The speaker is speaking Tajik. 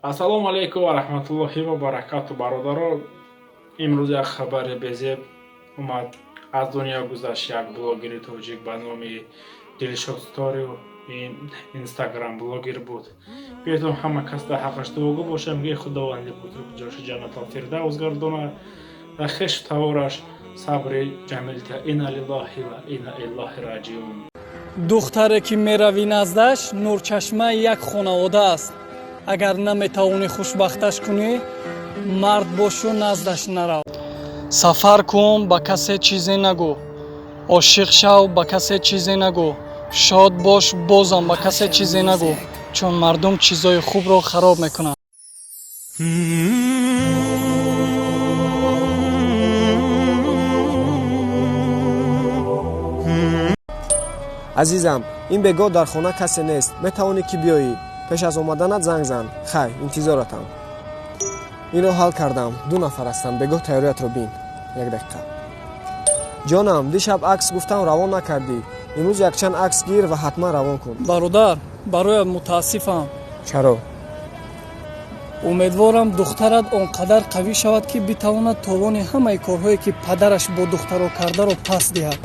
Ассалому алайкум ва раҳматуллоҳи ва баракату, бародаро. Имрӯз як хабари безеб омад. Аз дунё гузашт як блогери тоҷик ба номи Дилшод Стори. Ин инстаграм блогер буд. Биётон, ҳама кас дар ҳаққаш дуогӯ бошем, ки Худованди бузург ҷоши Ҷаннатал Фирдавс гардонад ва хешу тавораш сабри ҷамил. Инна лиллаҳи ва инна илайҳи роҷиун. Духтаре, ки меравӣ наздаш, нурчашмаи як хонавода аст. Агар наметавонӣ хушбахташ кунӣ, мард бошу, наздаш нарав. Сафар кун, ба касе чизе нагӯ. Ошиқ шав, ба касе чизе нагӯ. Шод бош, бозам ба касе чизе нагӯ, чун мардум чизои хубро хароб мекунанд. Азизам, ин бегоҳ дар хона касе нест, метавонӣ, ки биёӣ. Пеш аз омаданат занг зан. Хай, интизоратам. Инро ҳал кардам, ду нафар ҳастанд. Бегоҳ тайёриятро бин. Як дақиқа, ҷонам. Дишаб акс гуфтам, равон накардӣ. Имрӯз якчанд акс гир ва ҳатман равон кун. Бародар, бароят мутаассифам. Чаро? Умедворам, духтарат он қадар қавӣ шавад, ки битавонад товони ҳамаи корҳое, ки падараш бо духтаро кардаро, пас диҳад.